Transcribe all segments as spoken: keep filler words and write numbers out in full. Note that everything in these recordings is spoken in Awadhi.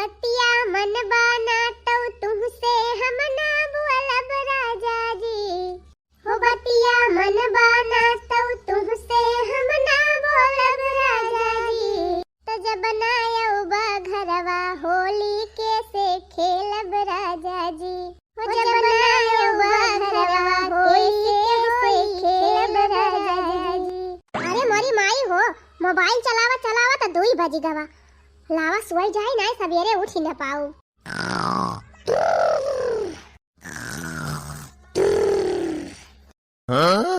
बतिया मन बाना तौ तुहसे हम ना बोलब राजा जी। हो बतिया मन बाना तौ तुहसे हम ना बोलब राजा जी। तो जब ना अउबा घरवा होली कैसे खेलब राजा जी। हो जब ना अउबा घरवा होली कैसे खेलब राजा जी। अरे मोरी माई हो, मोबाइल चलावा चलावा तो दुई बजी गवा। लावा सोई जाई ना, सबेरे उठी न पाऊ। हाँ?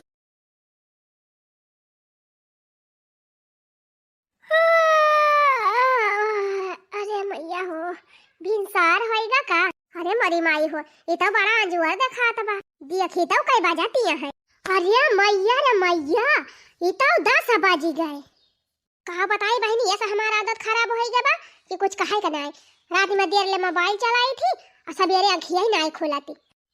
अरे मैया हो, भिनसार होइगा का? अरे मोरी माई हो, ई तो बड़ा अंजुअर देखात बा। देखी तो कई बजतिया है। अरे मैया रे मैया, ई तो दस बजी गए। का बताई बहिनी, ऐसा हमार आदत खराब होइ गया बा कि कुछ कहे के नाई। रात में देर ले मोबाइल चलाई थी और सबेरे अखिया ही नाई खुलाती।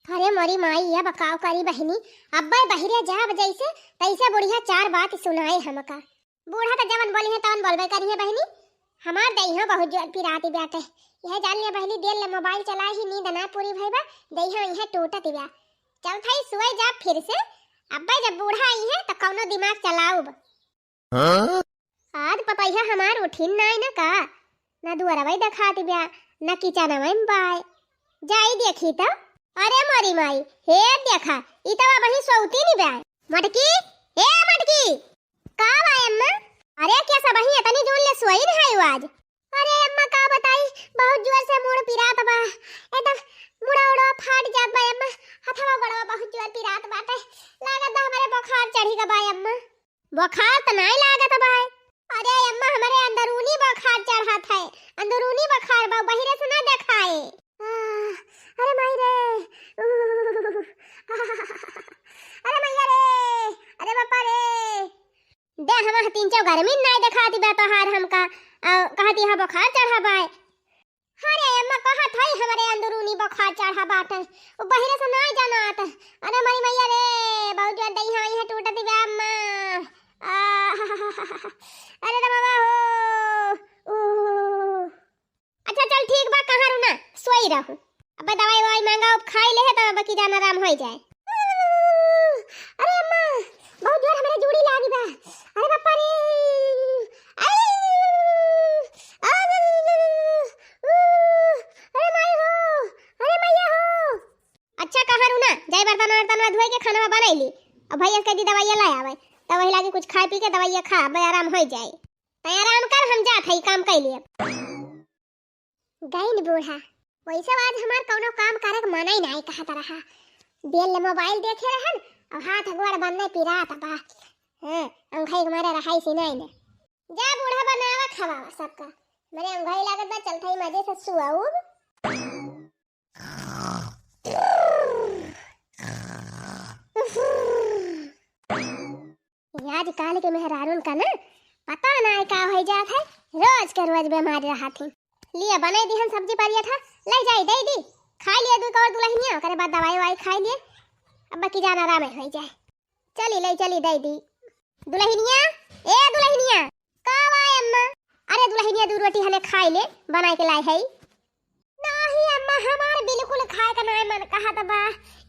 अरे मोरी माई, अब काव करी बहिनी, अब्बे बहिरे जाब जैसे तैसे बुढ़िया चार बात सुनाए हमका। बूढ़ा तो जवन बोली है तवन बोलबे करी है बहिनी। हमार दहिया बहुत जोर पिराती बाटे। यह जान लिया बहिनी, देर ले मोबाइल चलाए ही नींद ना पूरी भई बा, दहिया यह टूटत बा। चल थाई सुए जा फिर से, अब्बे जब बूढ़ा आई है तो कौनो दिमाग चलाउब। हाँ? आज पतैया हमार उठिन नाई न का, न दुअरवै देखात ब्या, न किचनवै में बाय। जाई देखी त। अरे मोरी माई, हे देखा, ई त अबही सोउती नी ब्या। मटकी, ए मटकी, का बा अम्मा? अरे क्या सबही इतनी जोर ले सोई न है आज? अरे अम्मा का बताई, बहुत जोर से मुड़ पिरात बा, एकदम मुड़ा उड़ा फाट जात बा अम्मा, हथवा गोड़वा बहुत जोर पिरात बाटे, लागत बा हमरे बुखार चढ़ी गा बा अम्मा। बुखार त नाई लागत बा। अरे अम्मा, हमरे अंदरूनी बुखार चढ़त है, अंदरूनी बुखार बा, बहिरे से ना देखाए। आह, अरे माई रे, उह, अरे मैया रे, अरे बापा रे। दे हमार तीन चौ गर्मी नाई देखाती बा तोहार हमका, आ, कहती है बुखार चढ़ा बा। अरे अम्मा, कहत हई हमरे अंदरूनी बुखार चढ़ा बाटे, उ बहिरे से नाई जनात। अरे मरी मैया रे, बहुत जोर दहिया वहिया टूटत बा अम्मा। आ, अरे रे बाबा हो, ऊ। अच्छा चल ठीक बा, कहाँ रुना, सोई रहू। अब दवाई ववाई मांगा, अब खाई ले है, तब अब की जान आराम होई जाए। अरे अम्मा, बहुत जोर हमरे जूड़ी लागी बा। अरे बापा रे। अरे, अरे, अरे माई हो, अरे मैया हो। अच्छा कहाँ रुना, जाई बर्तन वर्तन धोए के खाना बनाई ली। अब भैया कह दी दवाइया ला आवे, तब वही लागे कुछ खाए पी के दवाइया खा, अब आराम होई जाए। तै आराम कर, हम जात हई काम कई लिए। गइन बूढ़ा, वैसे आज हमार कौनो काम करे के मन ही नाई कहत रहा। बेल ले मोबाइल देखे रहन, अब हाथ गोड़ बन्ने पिरात बा। हाँ, अंगई के मारे रहाई सी नाई ने। जा बूढ़ा बनावा खवावा सबका। मरे अंगई लागत बा, चलत हई मजे से सुआउब। ये आजकल के मेहरारून का ना पता ना का हो जात है, रोज के रोज बीमार रहत ही। लिया बनाई दी हम सब्जी परिया था, ले जाई दे दी, खाई लिए दू कवर दुलहिनिया, ओकरे बाद दवाई ववाई खाई लिए, अब बाकी जान आराम हो जाए। चली ले चली दे दी दुलहिनिया, ए दुलहिनिया। का बा अम्मा? अरे दुलहिनिया दू रोटी हने खाई ले, बनाई के लाई है। नाही अम्मा, हमार बिल्कुल खाए का नाय मन कहत बा,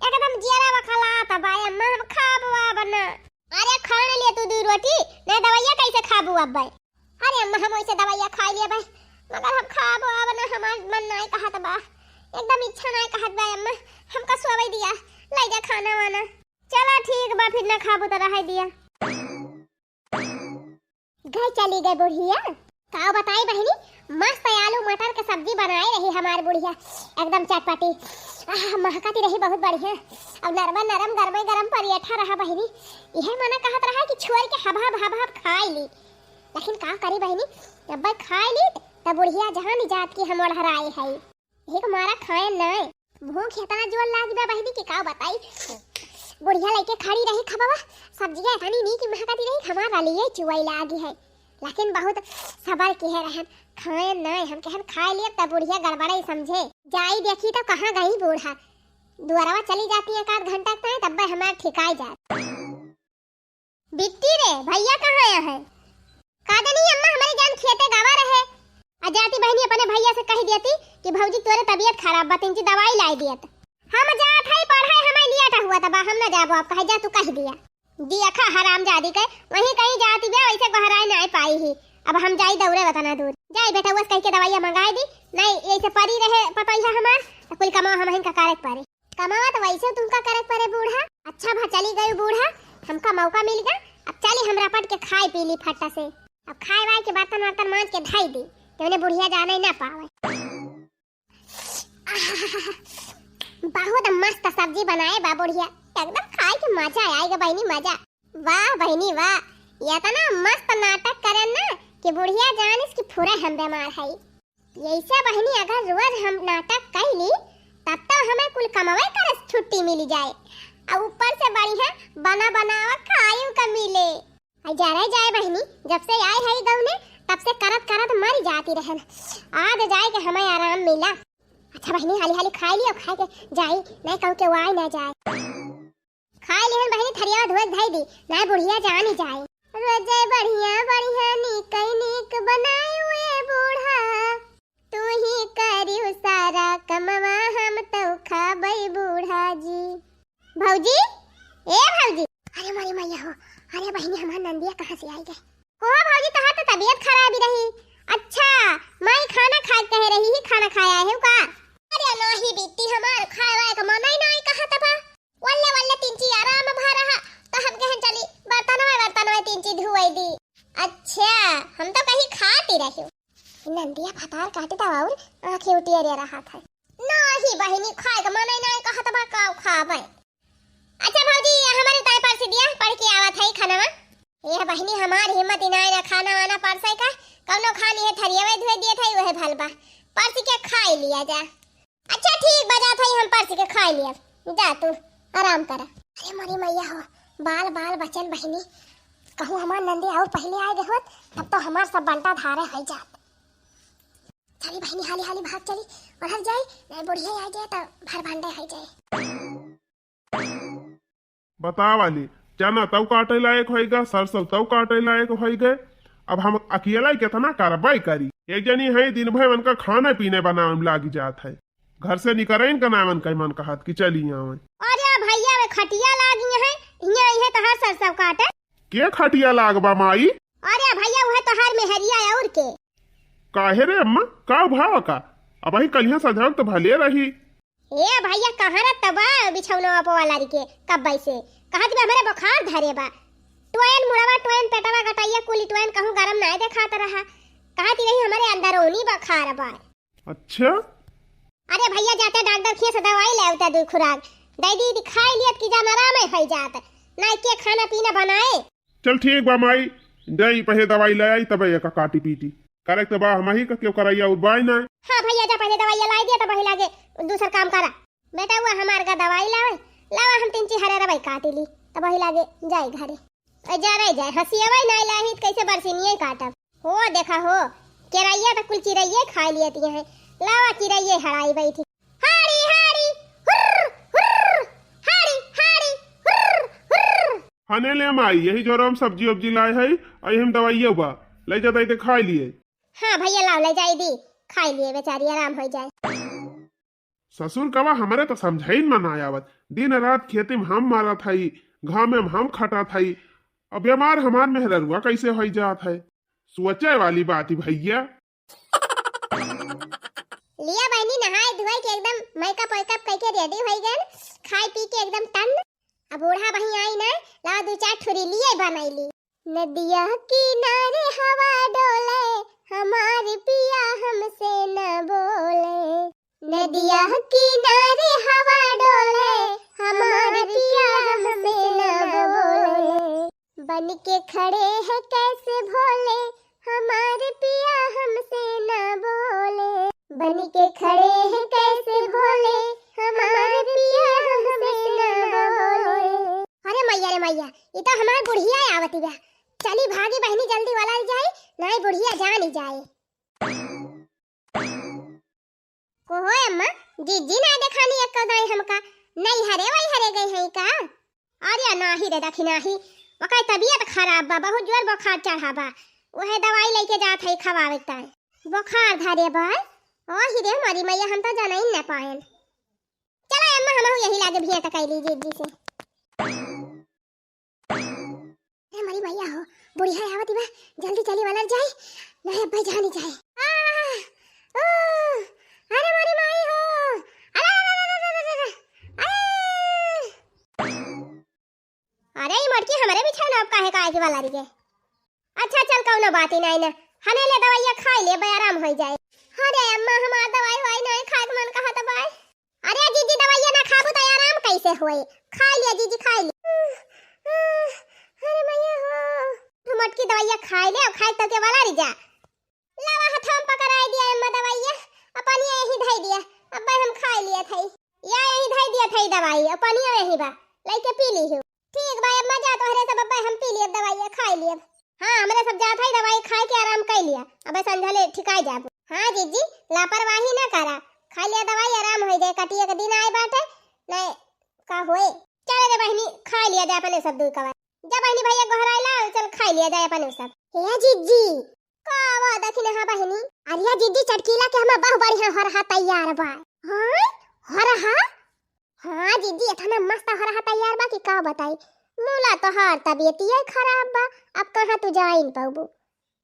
एकदम जियरा वकलात बा अम्मा, हम खाबो अब ना। अरे खा न ले तू दू रोटी, ना दवाइया कैसे खाबू अब? अरे अम्मा, हम वैसे दवाइया खा लिए बा, मगर हम खाबो अब ना, हमार मन नाय कहत बा, एकदम इच्छा नाय कहत बा अम्मा, हमका सोवे दिया, ले जा खाना वाना। चला ठीक बा, फिर ना खाबू तो रहे दिया। घर चली गई बुढ़िया। का बताई बहिनी, मस्त आलू मटर के सब्जी बनाए रही हमार बुढ़िया, एकदम चटपटी। आह, महकती रही बहुत बढ़िया। अब नरम नरम गरमे गरम पराठा रहा बहिनी, यह मना कहत रहा कि छोड़ के हब हब हब हब खाई ली, लेकिन का करी बहिनी, जब खाई ली त बुढ़िया जहाँ नहीं जात की हम ओढ़राए है। एक मारा खाए नाय। भूख इतना जोर लागी बा बहिनी कि का बताई। बुढ़िया लइके खड़ी रही खबवा, सब्जिया इतनी नीक महकती रही, हमार रलिये चुआई लागी है। लेकिन बहुत सबर किहे रहन, खाए नाय। हम कहन खाए लिए तब बुढ़िया गड़बड़ाई समझे। जाई देखी तो कहाँ गई बूढ़ा। दुआरवा चली जाती है एक आध घंटा तक, तब हमार ठिकाई जात। बिट्टी रे, भैया कहाँ आया है? का जानी अम्मा, हमरे जान खेते गवा रहे। आ जाती बहिनी अपने भैया से कह देती भौजी, तोरे तबियत खराब बा, तिनची दवाई लाई दियत। हम जात हई पढ़े, हमें लिया टहुआ तबा, हम ना जाबो, अब कहे जा तू कह दिया। दिया खा हरामजादी के, वहीं कहीं जाती बा, वैसे बहराए ना पाई ही। अब हम जाई दौड़े वतना दूर। जाई बेटा, बस कह के दवाइया मंगाए दी। नहीं, ऐसे परी रहे पतैया हमार, तो कुल कमाओ हम हिनका करे के परे। कमावा तो वैसे तुमका करे के परे बूढ़ा। अच्छा भा चली गई बूढ़ा, हमका मौका मिल गया। अब चली हमरा पट के खाए पी ली फट्टा से। अब खाए वाए के बर्तन वर्तन मांज के धई दी, कि उन्हें बुढ़िया जाने ना पावे। बहुत मस्त सब्जी बनाए बा बुढ़िया, एकदम खाए के मजा आएगा बहिनी, मजा। वाह बहिनी वाह, इतना मस्त नाटक करन ना कि बुढ़िया जानिस कि फुरे हम बीमार हई। ऐसे बहिनी अगर रोज हम नाटक कैली तब तो हमें कुल कमावे करे से छुट्टी मिल जाए। और ऊपर से बढ़िया बना बनावा खाए का मिले। आई जा रहे जाए बहिनी, जब से आए हई गौने तब से करत करत मर जाती रहन। आज जाए के हमें आराम मिला। अच्छा बहिनी, हाली हाली खाए लियो, खाए के जाई, नहीं कहूँ के वाई ना जाए। खाए लिहन बहिनी, थरिया धोए धई दी, नहीं बुढ़िया जानी जाए। रोजे बढ़िया बढ़िया नीक नीक बनाए हुए बूढ़ा, तू ही करियो सारा कमवा, हम तो खाबई बूढ़ा जी। भौजी, ए भौजी। अरे मोरी मैया हो, अरे बहिनी, हमार नंदिया कहाँ से आई गए? को भौजी, तोहार तो तबीयत खराब ही रही। अच्छा, माई खाना खाए कहे रही ही, खाना खाए आए हो का? अरे नाही बिट्टी, हमार खाए वाए का मन ही नाही कहा तबा। वल्ले वल्ले तिनची आराम भा रहा, तो हम कहन चली बर्तनवे बर्तनवे तिनची धुआई दी। अच्छा, हम तो कहीं खाती रही। नंदिया भतार काटी तब और आँखें उटिया रे रहा था। नाही बहिनी, खाए का मन ही नाही कहा तबा, का खाबे। अच्छा भौजी, ये हमारे ताई परसी दिया, पढ़ के आवत है खाना में। ये बहिनी, हमार हिम्मत ही नाही ना खाना वाना परसे का, कौनो खानी है थरियावे धोए दिए थे, वह भलबा परसी के खाई लिया जा। अच्छा ठीक बा, जात हई हम परसी के खाई लिया, जा तू आराम करा। अरे मोरी मैया हो, बाल बाल बचन बहिनी, कहूँ हमार नंदी और पहले आ गए होत तब तो हमार सब बंटा धारे हो जात। चली बहिनी, हाली हाली भाग चली, बढ़ल जाई, नहीं बुढ़िया आ जाए तो भर भंडे हो जाए। बतावा ले, चना तौ काटे लायक होइगा, सरसों तौ काटे लायक होइगे। अब हम अकेला ही कितना करबै करी। एक जनी है, दिन भर उनका खाने पीने बनावे में लागी जात है। घर से निकरैन का नामन कई मन कहत कि चली आवे। अरे भैया, वे खटिया लागी है, हियाँ आई है तो हर सरसों काटे। के खटिया लागबा माई? अरे भैया, वह तो हर मेहरिया और के। काहे रे अम्मा, का भाव का? अब ही कलिया सजावल तो भले रही। ए भैया, कहाँ रहत बा बिछौना अपवा लारी के कब्बै से? कहत बा हमरे बुखार धरे बा। टोयन मुड़वा, टोयन पेटवा, गटैया कुली टोयन कहूँ गरम नाय देखात रहा। कहत रही हमरे अंदरूनी बुखार बा। अच्छा। अरे भैया, जाते डॉक्टर खिया से दवाई ले आवता, दुई खुराक दे दी, दी खाई लियत कि जान आराम है जात। नाय के खाना पीना बनाए। चल ठीक बा माई, जाई पहले दवाई ले आई, तब एका काटी पीटी। करे के तो बा हमही का, क्यों करैया और बाई ना। हाँ भैया, जा पहले दवाई लाई दिया, तब वही लागे दूसर काम करा। बेटा, वो हमार का दवाई लावे, लावा हम तिनची हरे रवाई काटी ली, तब वही लागे जाई घरे। ए, जा रे जाए, हंसियावा ही नाई लाही, त कैसे बरसिनिये काटब? हो, देखा हो, केरैया त कुल चिरैये खाए लियत हैं। लावा चिरैये हड़ाई बैठी। हाड़ी, हाड़ी, हुर्र, हुर्र, हाड़ी, हाड़ी, हुर्र, हुर्र। हने ले माई, यही जोरो हम सब्जी उब्जी लाए हई, और यही हम दवाइयो बा, ले जा दई दे खाए लिए। हाँ भैया, लाओ, ले जाई दी, खाए लिए, बेचारी आराम हो जाए। ससुर कवा हमरे तो समझाइन में ना आवत। दिन रात खेती में हम मारत हई, घामे में हम खटत हई, अब बीमार हमार मेहररुआ कैसे होई जात है? सोचे वाली बात ही भैया। लिया बहिनी, नहाए धोए के एकदम makeup वैकअप करके ready होई गन, खाए पी के एकदम टन। अब बूढ़ा बही आई ना, लावा दू चार ठुरी लिए बनाई ली। नदिया किनारे हवा डोले, हमार पिया हमसे न बोले। नदिया किनारे हवा डोले, हमार पिया हमसे न बोले। बन के खड़े हैं कैसे भोले, हमार पिया हमसे न बोले। बन के खड़े हैं कैसे भोले, हमार पिया हमसे न बोले। अरे मैया रे मैया, ई तो हमार बुढ़िया आवती बा। चली भागी बहिनी, जल्दी वाला जाए, नाई बुढ़िया जानी जाए। को हो अम्मा, जीजी ना देखानी एको दाई हमका, नैहरे वैहरे गई हैं का? अरे नाही रे दखिनाही, ओकर तबियत खराब बा, बहुत जोर बुखार चढ़ा बा, उहे दवाई लेके जात है खवावे ताई। बुखार धरे बा? ओ ही रे हमारी मैया, हम तो जाना ही ना पाएन। चला अम्मा, हम यही लागे भेंट कैली जीजी से। अरे हमारी मैया हो, बुढ़िया आवत बा, जल्दी चली वाला जाए, नहीं अब्बा जानी जाए। आ, ओ, अरे हमारी माई हो, अरे, अरे, अरे, अरे, अरे, अरे, अरे। अरे, ई मटकी हमरे बिछौना अब काहे का आगे वाला रही है? अच्छा, चल, कौनो बात ही नहीं ना, हमें ले दवाइया खाई ले, बे आराम हो जाए। अरे अम्मा, हमार दवाई वाई नहीं खाए के मन कहत बाय। अरे जीजी, दवाइया ना खाबू तो आराम कैसे होए? खाई लिया जीजी, खाई लिया। अरे मैया हो, तू मटकी दवाइया खाई ले, अब खाए तो के वाला रही जा। लावा, हाथ में पकड़ाई दिया अम्मा दवाइया, अब पानी यही धई दिया, अब हम खाई लिया थई। या यही धई दिया थई दवाई, अब पानी यही बा, लेके पी ली हूँ। ठीक बा अम्मा, जा तोहरे सब, अब हम पी लिया दवाइया, खाई लिया। हाँ, हमरे सब जात है दवाई खाए के आराम कर लिया, अब संझा ले ठिकाई जाबू। हाँ जीजी, लापरवाही ना करा, खा लिया दवाई, आराम हो जाए, कटिया के दिन आए बाटे, नहीं का होए। चल रे बहिनी, खा लिया जाए अपने सब दुई कवाई। जा बहिनी, भैया गोहराइला, चल खा लिया जाए अपने सब। हे जीजी, का बा दखिन हा बहिनी? अरे जीजी, चटकीला के हमार बहु बढ़िया हरहा तैयार बा। हाँ? हरहा? हाँ जीजी, इतना मस्त हरहा तैयार बा कि का बताई। मुला तोहार तबियतिये खराब बा, अब कहाँ तू जाइन पउबू।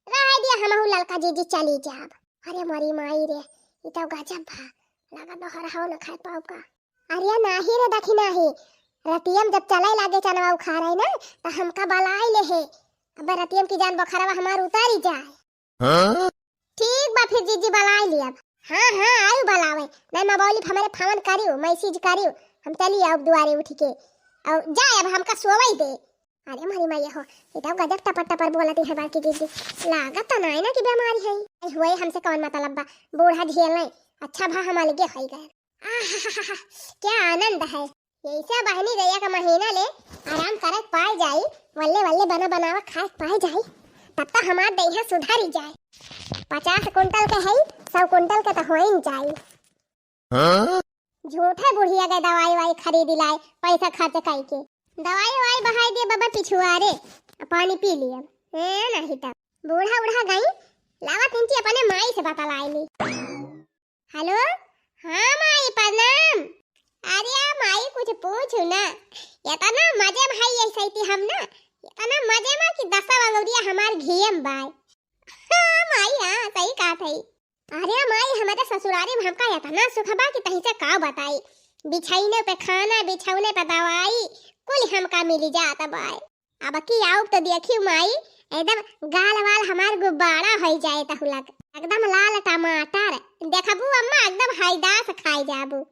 रहे दिया, हमहू ललका जीजी चली जाब। अरे मोरी माई रे, ई तो गजब बा, लगा तो हरहाओ न खाए पाउब का। अरे नाही रे दखिन हा, रतियम जब चले लागे चनवा उखाड़े ना, तो हमका बलाई ले हे। अब रतियम की जान बोखरवा हमार उतारी जाए। हाँ? ठीक बा फिर जीजी, बलाई लियब। हाँ, हाँ, आयु बलावे। नहीं मोबाइल पे हमरे फोन करियो, मैसेज करियो, हम चली आउब दुआरे उठ के। और जाए अब हमका सोवई दे। अरे मारी माई हो, ये तो गजब टपर टपर बोलत है बड़की जीजी। लागत तो नहीं ना कि बीमारी है। आई हुए हमसे कौन मतलब बा, बूढ़ा झेल नहीं। अच्छा भा हम अलगे हो गए। आहाहाहा, क्या आनंद है। यैसे बहनी गया का महीना ले आराम करक पाए जाई, वल्ले वल्ले बना बनावा खाए पाए जाई, तब तो हमार देहिया सुधरी जाए। पचास कुंटल के है, सौ कुंटल के तो होइन जाई। हाँ? झूठे बुढ़िया के दवाई वाई खरीदी लाए, पैसा खर्च कई के। दवाई वाई बहाई दिए बाबा पिछुआरे, आ पानी पी लिए। ए, नहीं तब बूढ़ा उढ़ा गई, लावा तिनची अपने माई से बतलाई ली। हेलो, हाँ माई, प्रणाम। अरे माई, कुछ पूछू ना, इतना मजे में है ये सैती हम ना, इतना मजे में कि दसवा अंगुरिया हमार घियम बाय। हाँ माई, हाँ, सही कहा थई। अरे माई, हमारे ससुरारी में हमका इतना सुख बा कि तही से का बताई। बिछैने पे खाना, बिछौने पे दवाई, कुल हमका मिली जात बाय। अब की आउब तो देखी माई, एकदम गाल वाल हमार गुब्बारा होई जाए तहुलक, एकदम लाल टमाटर। देखबू अम्मा, एकदम हैदा से खाई जाबू।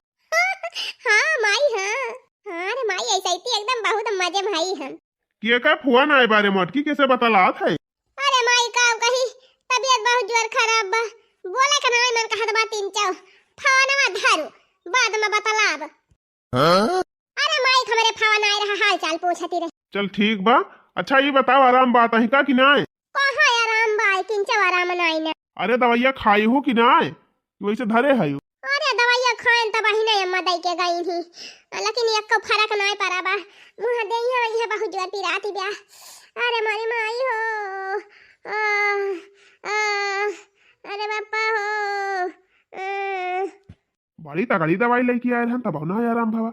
हाँ माई, हाँ। हाँ रे माई, ऐसे ही एकदम बहुत मजे में हई हम। के का फोन आए बारे मटकी, कैसे बतलात है? अरे माई, का कही, तबियत बहुत जोर खराब बा, बोले के नाई मन कहत बा तीन चौ। फोनवा धरू, बाद में बतलाब। हाँ? अरे माई, हमरे फोन आए रहा, हाल चाल पूछती रही। चल ठीक बा। अच्छा ये बताओ, आराम बा तही का कि नाय? कहाँ आराम बा, किंचो आराम नाई ना। अरे दवाइया खाई हो कि नाय? कि वैसे धरे है? अरे दवाइया खाएन तब ही नहीं अम्मा दई के गई ही, लेकिन एको फर्क नाय पड़ा बा। मुँह देहिया वही बहुत जोर पिराती ब्या। अरे मारी माई हो, आ, आ, अरे बापा हो, आ। बड़ी तगड़ी दवाई लेके आए रहन, तब ना आराम भवा।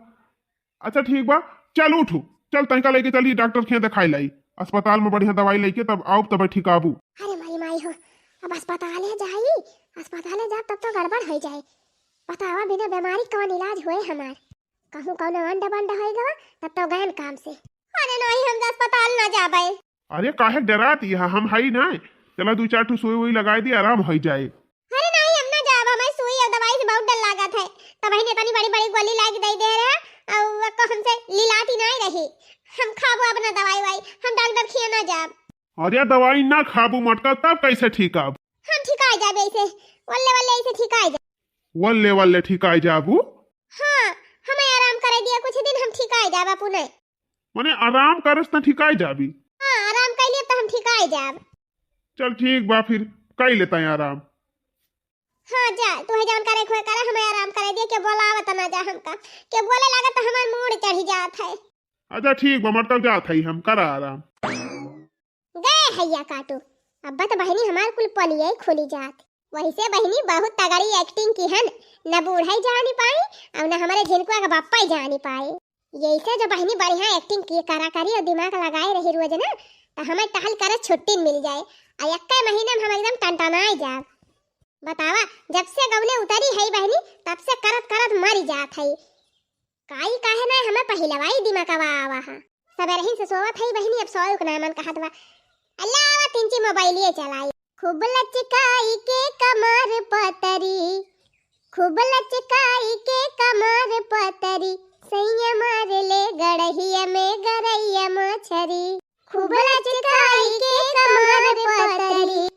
अच्छा ठीक बा, चल उठू, चल तनिका लेके चली डॉक्टर के यहाँ दिखाई लाई, अस्पताल में बढ़िया दवाई लेके तब आउब, तब ठिकाबू। अरे माई माई हो, अब अस्पताले जाई, अस्पताले जाब तब तो गड़बड़ हो जाए। बतावा बिना बीमारी कौन इलाज होए हमार, कहूँ कौनो अंड बंड हो गवा तब तो गयन काम से। अरे नहीं, हम अस्पताल ना जाबे। अरे काहे डरात यह, हम हई ना, चला दू चार ठो सुई वुई लगाई दी, आराम हो जाए। अरे नहीं, हम ना जाब, हमें सुई और दवाई से बहुत डर लागत है। तब ही ने इतनी बड़ी बड़ी गोली लाग दे दे रहे, और को हमसे लिलाती नहीं रही। हम खाबो अपना दवाई वाई, हम डॉक्टर खिया ना जाब। अरे दवाई ना खाबू मटका, तब कैसे ठीक आब? हम ठिकाई जाब ऐसे, वल्ले वल्ले ऐसे ठिकाई जाब। वल्ले वल्ले ठिकाई जाबू? हाँ, हमें आराम करे दिया कुछ दिन, हम ठिकाई जाब अपने। मने आराम करस त ठिकाई जाबी? हाँ, आराम कर लिए तो हम ठिकाई जाब। चल ठीक बा फिर, कर लेता है आराम। हाँ जा, तू है जौन करे खोए करा, हमें आराम करे दिया, के बोलावत ना जा हमका, के बोले लागत तो हमार मूड चढ़ी जात है। अच्छा ठीक बा, मतलब जात है हम, करा आराम। गए हैया काटू, अब तो बहनी हमार कुल पलिया ही खुली जात। वैसे बहिनी बहुत तगड़ी acting किहन, न बूढ़ा ही जानी पाई अउर न हमरे झिनकुआ के बप्पा ही जानी पाई। यैसे जो बहिनी बढ़िया acting की करा करी अउर दिमाग लगाए रही रोज ना, त हमें टहल करे छुट्टी मिल जाए। अउर एक्के महीना में हम एकदम टनटनाए जाब। बतावा, जब से गौने उतरी है बहिनी, तब से करत करत मरी जात है। काई काहे ना हमें पहिलवाई दिमागवा आवा हा। सबेरहिन से सोवत है बहिनी, अब सोए के ना मन कहत बा। अल्लाह आवा तिनची मोबाइलिए चलाई। खूब लचकाई के कमर पतरी, खूब लचकाई के कमर पतरी, सैया मार ले गड़हिया में गरैया मछरी। खूब लचकाई के कमर पतरी,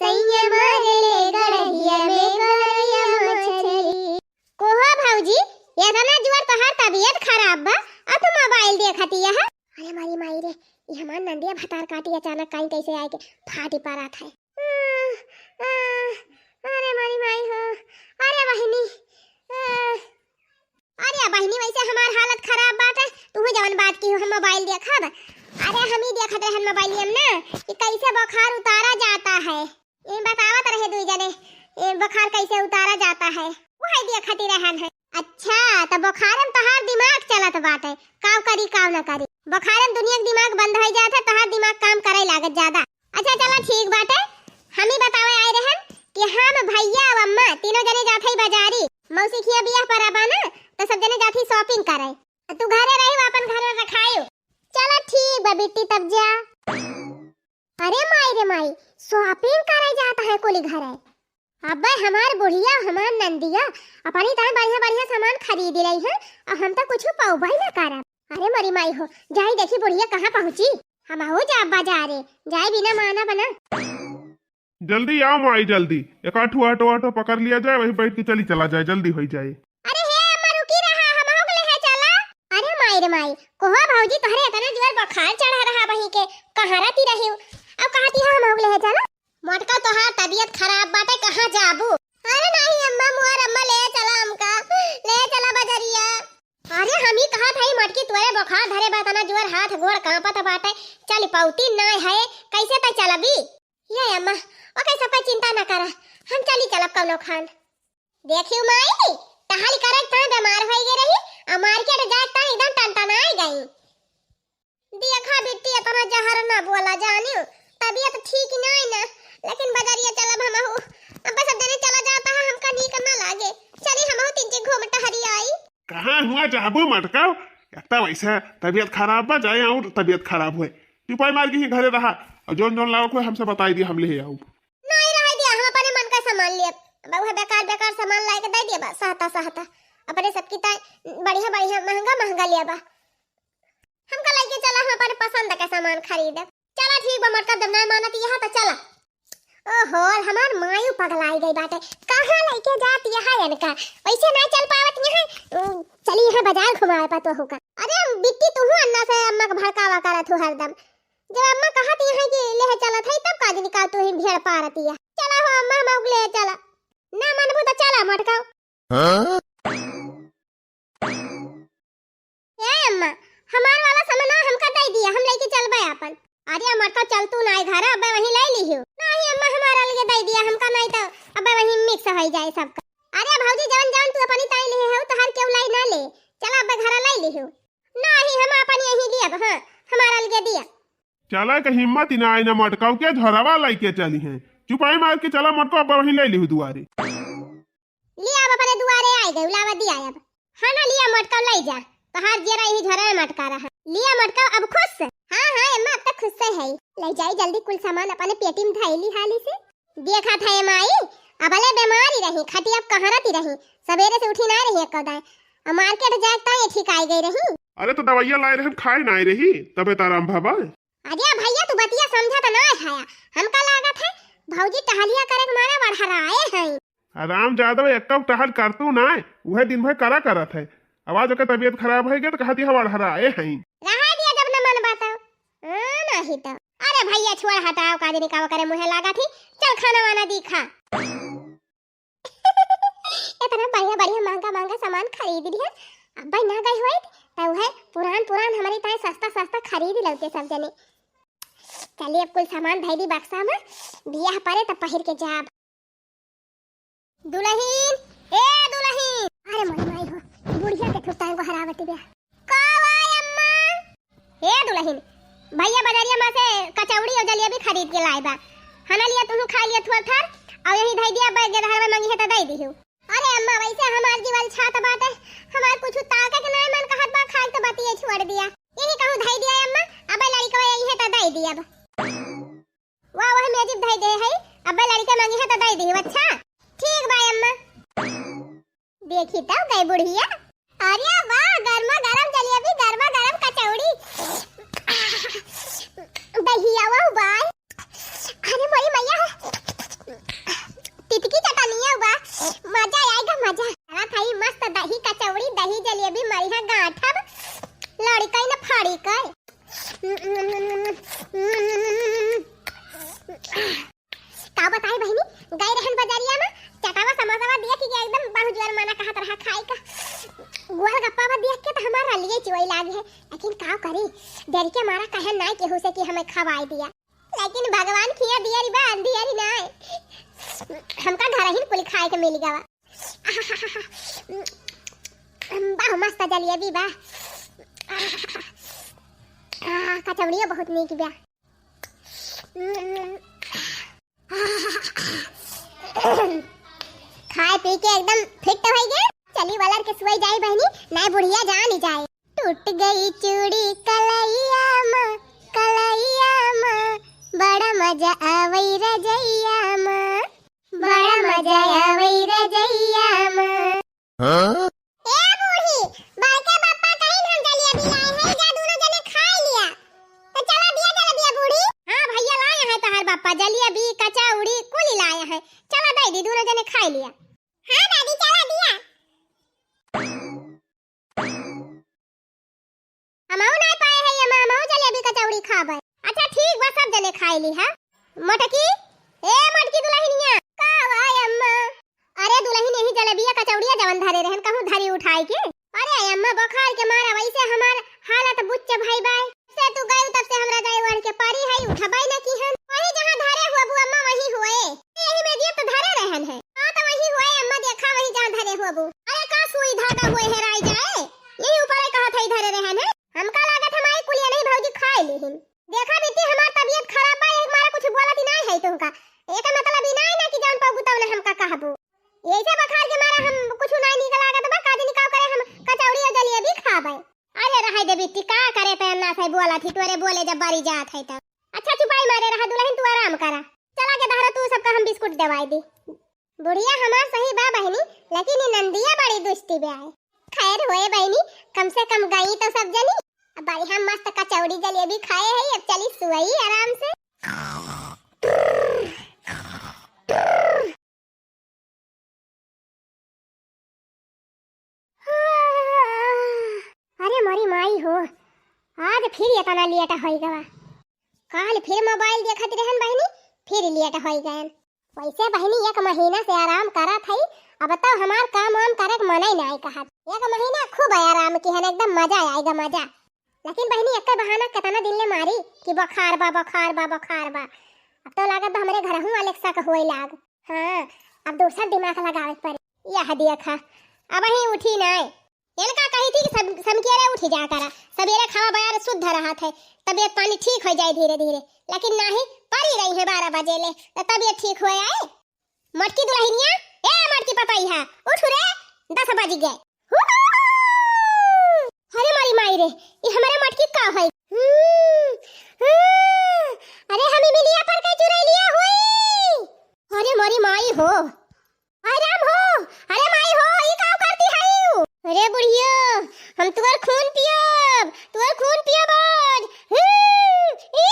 सैया मार ले गड़हिया में गरैया मछरी। कोहो भौजी, एतना जुअर तोहार तबियत खराब बा, अउर तू मोबाइल देखती है? अरे मारी माई रे, ई हमार नंदिया भतार काटी अचानक काई कैसे आए के फाटी पारा था। अरे मारी माई हो, अरे बहिनी, अरे बहिनी, वैसे हमार हालत खराब बाटे, तू जवन बात की हो, हम मोबाइल देखब। अरे हम ही देखत रहन मोबाइलियम ना कि कैसे बुखार उतारा जाता है। ये बतावत रहे दुई जने, ये बुखार कैसे उतारा जाता है, वो है देखती रहन है। अच्छा, त बुखार में तोहार दिमाग चलत बाटे, काव करी काव न करी। बुखार में दुनिया के दिमाग बंद हो जात है, तोहार दिमाग काम करे लागत ज्यादा। अच्छा चला ठीक बाटे, हम ही बतावे आए रहन कि हम भैया अउर अम्मा तीनों जने जात हई बाजारी, मौसी खिया बियाह पर आबा ना, तो सब जने जात हई shopping करे। तू घरे रही, अपन घरे रखायु। चला ठीक बा बिट्टी, तब जा। अरे माई रे माई, shopping करे जात है कुली घरे। अबे हमार बुढ़िया, हमार नंदिया अपनी ताई बढ़िया बढ़िया सामान खरीद लई है, अउर हम तो कुछ पौबा ही ना करब। अरे मोरी माई हो, जाई देखी बुढ़िया कहाँ पहुँची। हमहू जाब बाजारे, जाई बिना माना बना। जल्दी आओ माई, जल्दी। एक आठो ऑटो, ऑटो पकड़ लिया जाए, वही बैठ के चली चला जाए, जल्दी होई जाए। अरे हे अम्मा, रुकी रहा, हमहू के लेहे चला। अरे माई रे माई, कोहा भौजी, तोहरे इतना जोर बुखार चढ़ा रहा बही के, कहाँ रहती रही? अब कहती है हमहू के लेहे चला। मोटका, तोहार तबीयत खराब बाटे, कहाँ जाबू? अरे नहीं अम्मा, मोर अम्मा ले चला हमका, ले चला बजरिया। अरे हम ही कहत हई मोटकी, तोरे बुखार धरे बा, इतना जोर हाथ गोड़ कांपत बाटे, चल पौती नाय है, कैसे तै चलबी? ये अम्मा, ओके सबका चिंता न करा, हम चली चलब कौनो खान। देखियो माई, टहल करे ताई बीमार होई गई रही, आ मार्केट जाए ताई एकदम टनटनाई गई। देखा बिट्टी, इतना जहर ना बोला जानियो, तबीयत ठीक नाई ना, लेकिन बजरिया चलब हमहू। अब सब जने चला जाता है, हमका नीक ना लागे, चली हमहू तीन चार घूम टहरी आई। कहाँ हुआ जाबू मटकाओ? एक तो वैसे तबीयत खराब बा, जाए और तबीयत खराब हुए। चुपाई मार के ही घरे रहा, और जौन जौन लावक हुए हमसे बताई दिया, हम ले आऊ। नहीं रहे दिया, हम अपने मन का सामान लिए। अब वह बेकार बेकार सामान लाए के दे दिया बा, सहता सहता। अपने सबकी ताई बढ़िया बढ़िया महंगा महंगा लिया बा। हमका लेके चला, हम अपने पसंद के सामान खरीदब। चला ठीक बा मटका, जब नहीं मानत यह तो चला। ओहो, हमार मायू पगलाई गई बाटे, कहाँ लेके जात यहाँ इनका? वैसे ना चल पावत यहाँ। उम, चली यहाँ बाजार घुमावे पा तो होगा। अरे बिट्टी, तू हूँ अन्ना से अम्मा के भड़कावा करत हो हरदम। जब अम्मा कहत यहाँ कि लेहे चलत है, तब का जनी का तू ही भेड़ पारत या। चला हो अम्मा, हम ले चला। ना मनबू तो चला मटकाओ। हाँ? ए अम्मा, हमार वाला सामान हमका दे दिया, हम लेके चलबे अपन। अरे अम्मा, तो चल तू नाई घर, अबे वहीं ले लिहियो। नहीं अम्मा, हमारा लिए दे दिया, हमका नहीं तो अबे वहीं mix हो जाए सबका। अरे भौजी, जवन जवन तू अपनी ताई लिहे हो, तोहार केहू लाई ना ले, चला अबे घर ले लिहियो। नहीं, हम अपन यहीं लियब, हाँ, हमारा लिए दिया। चला के हिम्मत ही ना आई ना मटकाऊ के झोरवा लेके चली हैं। चुपाई मार के चला मटकाऊ, अबे वहीं ले लिहियो दुआरे। लिया अब अपने दुआरे आए गए, लावा दिया अब। हाँ ना, लिया मटकाऊ ले जा, तोहार जेरा यही झोरा में मटका रहा। लिया मटकाऊ अब खुश। हाँ, हाँ, अम्मा, अब तक खुश से है। ले जाई जल्दी कुल सामान अपने पेटी में धइली हाली से। देखा था ए माई, अबले बीमारी रही, खटिया अब कहरती रही, सवेरे से उठी ना रही एको दाए। आ मार्केट जाए ताई ठीक आई गई रही। अरे तो दवाइया लाए रहन, खाए ना रही, तबे तो आराम भवा। अरे भैया, तू बतिया समझा तो ना है, हमका लागत है भौजी टहलिया करे के मारे बढ़राए हैं। आ राम यादव एक्का टहल करतू ना, उहे दिन भर करा करत है। आवाज ओकर तबीयत खराब है के तो कहती है बढ़राए हैं। रहा दिया जब न मन बात। हाँ, नहीं तो। अरे भैया छोड़ हटाओ, का दिन का करे मुहे लागत ही। चल खाना वाना दी खा। इतना बढ़िया बढ़िया महंगा महंगा सामान खरीद लिया, अब भाई ना गई होइत, तो वह पुरान पुरान हमारे ताए सस्ता सस्ता खरीद लौटे सब जने। चलिए अब कुल सामान धई दी बक्सा में, बियाह परे तब पहिर के जाब। दुलहिन, ए दुलहिन। अरे मोरी माई हो, बुढ़िया के ठुकतान को हरावती बे। का वाय अम्मा? ए दुलहिन, भैया बजरिया मा से कचौड़ी और जलेबी खरीद के लाए बा। हना लिया तुहू खाइ लिया थोर थोर, और यही धई दिया, बैग के धरवा मंगी है त दई दिहू। अरे अम्मा, वैसे हमार जीवन छात बाटे, हमार कुछ ताके के नाय मन कहत बा, खाए त बतिये छोड़ दिया। यही कहूँ धई दिया अम्मा, अबे लड़िकवा यही है त दई दिया अब। वाह, वह मेजिब धई दे है, अबे लड़िका मंगी है त दई दिहू। अच्छा, ठीक बा अम्मा। देखी तब गई बुढ़िया। अरे वाह, गर्मा गरम जलेबी, गर्मा गरम कचौड़ी, दहिया, वाह, वाह। अरे मोरी मैया, तितकी चटनिया, वाह, मजा आएगा, मजा। चला खाई मस्त दही कचौड़ी, दही जलेबी, मरिहा गांठब, लड़ी कई न फाड़ी कई। का बताई बहिनी, गई रहन बजरिया मा, चटावा समोसावा देख के एकदम बहुत जोर मना कहत रहा खाए का। गोलगप्पावा देख के त हमार रलिये चुवई लागे है, लेकिन का करी, डर के मारा कहे नाय केहू से कि हमें खवाई दिया, लेकिन भगवान खिया दिया री बा, अंधिया री नाय, हमका घर ही कुल खाए के मिल गवा। वाह, मस्त जलेबी बा। आ, कचौड़ियो बहुत नीक बा। खाए पी के एकदम फिट होइ गए। चली वलर के सुई जाई बहिनी, नाय बुढ़िया जान ही जाए। टूट गई चूड़ी कलैया मा, कलैया मा, बड़ा मजा आवई रजैया मा, बड़ा मजा आवई रजैया मा। हाँ? ए बूढ़ी, बड़के बापा कहिन हम जलेबी लाए हैं, जा दोनों जने खाए लिया। तो चला दिया जलेबिया बूढ़ी। हाँ भैया, लाए हैं तोहार बापा जलेबी, कचौड़ी, कुली लाए हैं। चला दे दी, दोनों जने खाए लिया। हाँ दादी, चला दिया। हमहू नाय पाए है, ये मा हमहू जलेबी कचौड़ी खाबे। अच्छा ठीक बा, सब जने खाए ली है। मोटकी, ए मोटकी दुलहिनिया, का वाय अम्मा? अरे दुलहिन, यही जलेबिया कचौड़िया जवन धरे रहन, कहूँ धरी उठाई के। अरे अम्मा, बुखार के मारा वैसे हमार हालत बुच्च भई बाय। से तू गयू तब से हमरा जाए ओढ़ के परी है, उठबे न किहन। वही जहाँ धरे हुआ बु अम्मा, वही हुए। यही में दिया तो धरे रहन है। हाँ तो वही हुए अम्मा, देखा वही जहाँ धरे हुआ बु। अरे का सुई धागा हुए हेराई जाए, यही ऊपर है कहा था धरे रहन है। हमका लागत हमारी कुलिया नहीं भौजी खाए लेहिन। देखा बेटी, हमार तबीयत खराब बा, एक मारा कुछ बोलत ही नाय है तुमका। एकर मतलब ई नाय ना कि जौन पौगु तौन हमका कहबू। ऐसे बुखार के मारा हम कुछ नाय निकल लागत बा, का जानी का करे हम कचौड़ी और जलेबी खाबे। अरे रहे दे बेटी, का करे तैयार ना थे बोलत ही, तोरे बोले जब बारी जात है तब। अच्छा चुपाई मारे रहा दुलहिन, तू आराम करा। चला के दहरा तू सबका हम बिस्कुट देवाई दी। बुढ़िया हमार सही बा बहिनी, लेकिन ई नंदिया बड़ी दुष्टी बे आए। खैर होए बहिनी, कम से कम गई तो सब जनी। अब बढ़िया मस्त कचौड़ी जलेबी खाए है, अब चली सुई आराम से। अरे मोरी माई हो, आज फिर इतना लेट होई गवा। काल फिर मोबाइल देखत रहन बहिनी, फिर लेट होई गयन। वैसे बहिनी एक महीना से आराम करत हई, अब तो हमार काम वाम करे के मन ही नाय कहत। एक महीना खूब आराम किहन, एकदम मजा आएगा मजा। लेकिन बहिनी एक बहाना कितना दिन ले मारी कि बुखार बा, बुखार बा, बुखार बा। अब तो लागत बा हमरे घरहू अलेक्सा के होए लाग। हाँ, अब दूसर दिमाग लगावे के पड़ी। यह देखा, अब ही उठी नाय। इनका कही थी कि सब, समकेरे उठी जा करा, सबेरे खावा बयार शुद्ध रहत है, तबीयत पानी ठीक हो जाए धीरे धीरे, लेकिन नाही, परी रही है बारह बजे ले, तो तबीयत ठीक हो आए। मटकी दुलहिनिया, ए मटकी पतैया, उठ रे, दस बज गए। हू! अरे मारी माई रे, ये हमारे मटकी का है? हम्म, हम्म, अरे हमी मिलिया पर के चुरैलिया हुई। अरे मारी माई हो, अरे राम हो, अरे माई हो, ये का करती है? अरे बुढ़िया, हम तुअर खून पियब, तुअर खून पियब आज। हम्म, ई।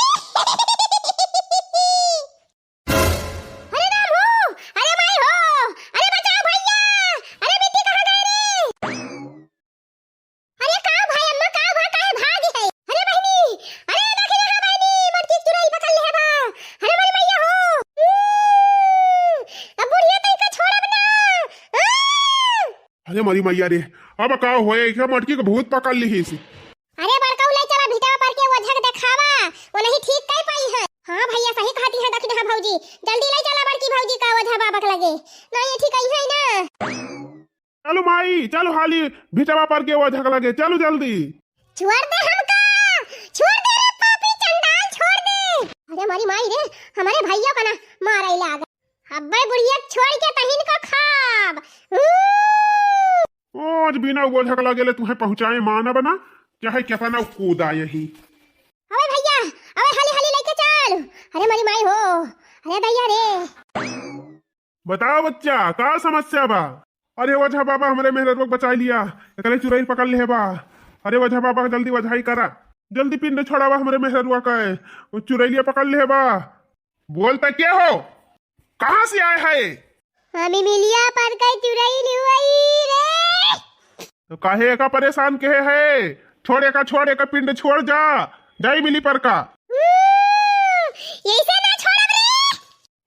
अरे राम हो, अरे माई हो, अरे बचाओ भैया, अरे बिट्टी कहाँ गए रे? अरे का भाई अम्मा, का भा, काहे भागी है? अरे बहिनी, अरे देखी ना बहिनी, मटकी चुड़ैल पकड़ ले है बा। अरे मोरी मैया हो। हम्म, अब बुढ़िया तई का छोड़ब ना। आ! अरे मोरी मैया रे, अब का होए, एक मटकी के भूत पकड़ लिहिस। अरे बड़कऊ, ले चला भितवा पर के ओझा के देखावा, वो नहीं ठीक कर पाई है। हाँ भैया, सही कहती है दखिनहा भौजी, जल्दी ले चला बड़की। भौजी का ओझा बाबा के लगे। ना, ये ठीक है ना। चलो माई, चलो हाली भिटवा पर के ओझा के लगे, चलो जल्दी। छोड़ दे हमका, छोड़ दे रे पापी चंडाल, छोड़ दे। अरे हमारी माई रे, हमारे भैया का ना मारे लाग। अब्बे बुढ़िया छोड़ के तहिन को खाब। हम्म। आज बिना ओझा के लगे ले तुम्हें पहुँचाए माना बना, चाहे कितना कूदा यही। अबे भैया, अबे हाली हाली लेके चल। अरे हमारी माई हो, अरे भैया रे। बताओ बच्चा, का समस्या बा? अरे ओझा बाबा, हमरे मेहररुआ के बचाई लिया, एकरे चुरैल पकड़ लेहे बा। अरे ओझा बाबा, जल्दी ओझाई करा, जल्दी पिंड छोड़ावा हमरे मेहररुआ का, वो चुरैलिया पकड़ लेहे बा। बोल त के हो, कहाँ से आए है? हम मिलिया पर के चुरैल हुई रे। तो काहे एका परेशान केहे है? छोड़ एका, छोड़ एका, पिंड छोड़ जा, जाई मिली पर का। हम्म, ऐसे ना छोड़ब रे।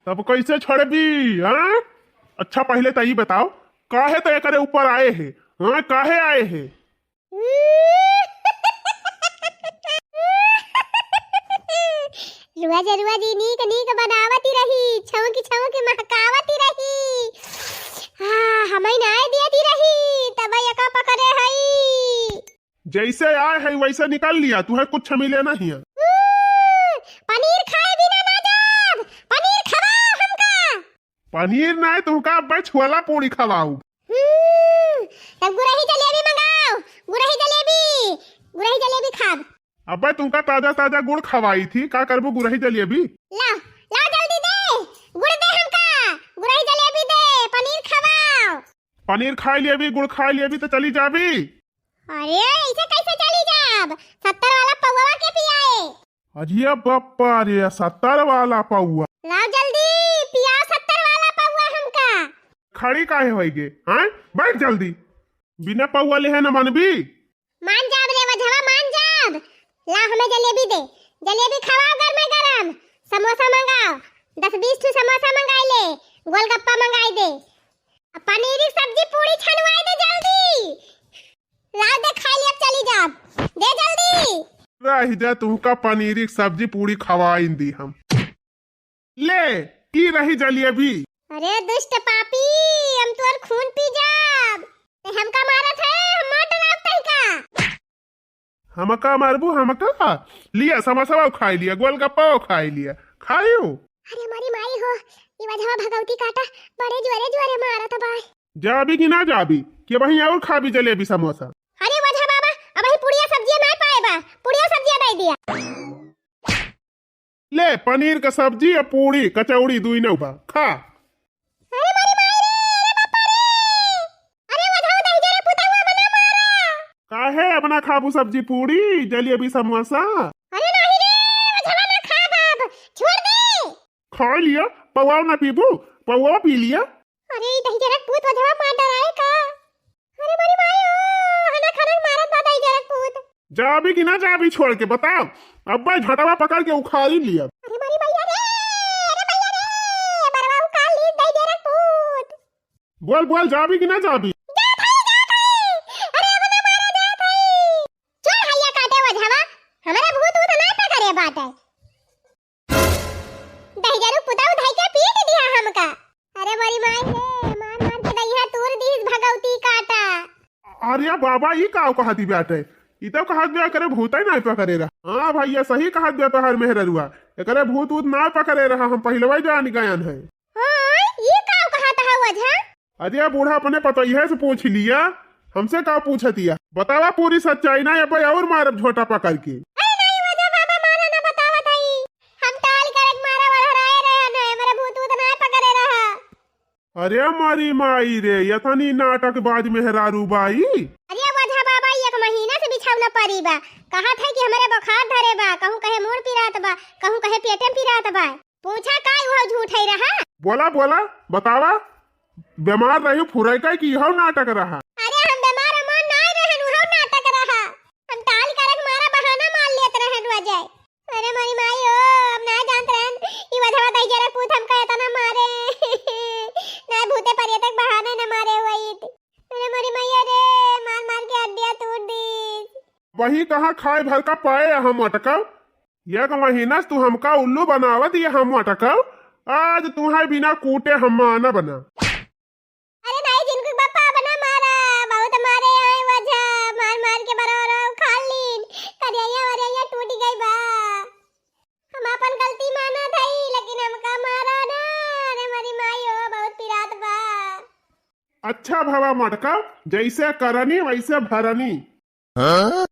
तब कैसे छोड़बी, हाँ? अच्छा, पहले तो ई बताओ, काहे तो एकरे ऊपर आए है, हाँ, काहे आए है? रुआ जरुआ जी नीक नीक बनावती रही, छौंकी छौंकी महकावती रही। हाँ, हमई नाय दियती रही, तब एका पकड़े हई। जैसे आए है वैसे निकाल लिया, तुहे कुछ मिले नहीं है। हम्म, पनीर खाए बिना ना जाब, पनीर खवाओ हमका। पनीर नाय, तुमका अब्बे छोला पूड़ी खवाऊ। हम्म, तब गुरही जलेबी मंगाओ, गुरही जलेबी, गुरही जलेबी खाब। अब्बे तुमका ताजा ताजा गुड़ खवाई थी, का करबू गुरही जलेबी? ला, ला जल्दी दे, गुड़ दे हमका, गुरही जलेबी दे, पनीर खवाओ। पनीर खाई लेबी, गुड़ खाई लेबी तो चली जाबी। अरे, ऐसे कैसे चली जाब? सत्तर वाला पौवा के पियाए। अरे बप्पा रे, सत्तर वाला पौवा। लाओ जल्दी, पियाओ सत्तर वाला पौवा हमका। खड़ी काहे होई गे? हाँ, बैठ जल्दी। बिना पौवा लेहे न मनबी? मान जाब रे ओझवा, मान जाब। ला हमें जलेबी दे, जलेबी खवाओ गरमे गरम, समोसा मंगाओ, दस बीस ठो समोसा मंगाई ले, गोलगप्पा मंगाई दे, आ पनीर की सब्जी पूड़ी छनवाई दे जल्दी। लाओ दे, खाई ले, अब चली जाब। दे जल्दी। रही जा, तुमका पनीरी सब्जी पूड़ी खवाइन दी हम। ले, ई रही जलेबी। अरे दुष्ट पापी, हम तोर खून पी जाब। ते हमका मारत है, हम मार डरावत है का? हमका मारबू, हमका? लिया, समोसा खाई लिया, गोलगप्पा खाई लिया, खायू। अरे हमारी माई हो, ई ओझवा भगवती काटा, बड़े जोरे जोरे मारत बा। जाबी कि ना जाबी? कि अबहीं और खाबी जलेबी समोसा? अरे ओझा बाबा, अबहीं पुड़िया सब्जिया ना पाए बा, पुड़िया सब्जिया दे दिया। ले, पनीर का सब्जी या पूड़ी, कचौड़ी दुइनो बा, खा। अरे मारी माई रे, अरे बापा रे। अरे ओझा, दहिजरा पुतवा बना मारा। काहे अपना खाबू सब्जी पूड़ी, जलेबी समोसा? अरे नहीं रे, ओझवा ना खाब, छोड़ दे। खा लिया, पौवा ना पीबू, पौवा पी लिया। अरे, ई दहिजरक पूत ओझवा मार डराए का? अरे मारी माई ओ, हनक हनक मारत बा दहिजरक पूत। जाबी कि ना जाबी छोड़ के, बताओ। अब्बे झटवा पकड़ के उखाड़ी लिया। अरे मारी मैया रे, अरे मैया रे, बरवा उखाड़ ली दहिजरक पूत। बोल, बोल, जाबी कि ना जाबी? जात हई, जात हई। अरे, अब ना मारा जात हई। चल हैया काटे ओझवा, हमरा भूत ऊत ना पकड़े बाटे। दहिजरू पुतऊ धई के पीट दिया हमका। अरे मोरी माई रे, मार मार के दहिया तूर दीस भगवती काटा। अरे बाबा, ई का कहती बाटे? ई तो कहत बा एकरे भूते नाय पकड़े रहा। हाँ भैया, सही कहत बा तोहर मेहररुआ, एकरे भूत ऊत नाय पकड़े रहा, हम पहिलवा जान गयन है। हाँ, ई का कहत है ओझा? अरे बूढ़ा, अपने पतोहिया से पूछ लिया, हमसे का पूछतिया? बतावा पूरी सच्चाई, ना अब और मारब झोटा पकड़ के। अरे नहीं ओझा बाबा, मारा ना, बतावत हई। हम टाल करक मारा वढ़राए रहे न, हमरे भूत ऊत ना पकड़े रहा। अरे मारी माई रे, यतनी नाटकबाज मेहरारू बाई। अरे ओझा बाबा, एक महीना से बिछौना परी बा, कहत है कि हमरे बुखार धरे बा, कहूँ कहे मूड़ पिरात बा, कहूँ कहे पेटे में पिरात बा। पूछा का उहो झूठ है रहा? बोला, बोला, बतावा, बीमार रही फुरैका कि इहो नाटक रहा? अरे हम बीमार उमार नाय रहन, उहो नाटक रहा। हम टाल करक मारा बहाना मार लेत रहन वजह। अरे मोरी माई ओ, हम ना जानत रहन, ई ओझवा दहिजरा पूत हमका इतना मारे। ना भूते प्रेत के बहाने न मारे होइत। अरे मोरी मैया रे, मार मार के हड्डियाँ तूर दीस। वही कहाँ खाए भर का पाए हम अटकब। एक महीना से तू हमका उल्लू बनावत, ये हम अटकब। आज तुम्हारे बिना कूटे हम मानब ना। अरे नाई जिनको बापा बना मारा, बहुत मारे आए वजह, मार मार के बड़ा बड़ा उखाड़ लीन, करिया वरिया टूट गई बा। हम अपन गलती माना थई, लेकिन हमका मारा ना। अरे मरी माई हो, बहुत पिरात बा। अच्छा भवा मटका, जैसे करनी वैसे भरनी। हाँ?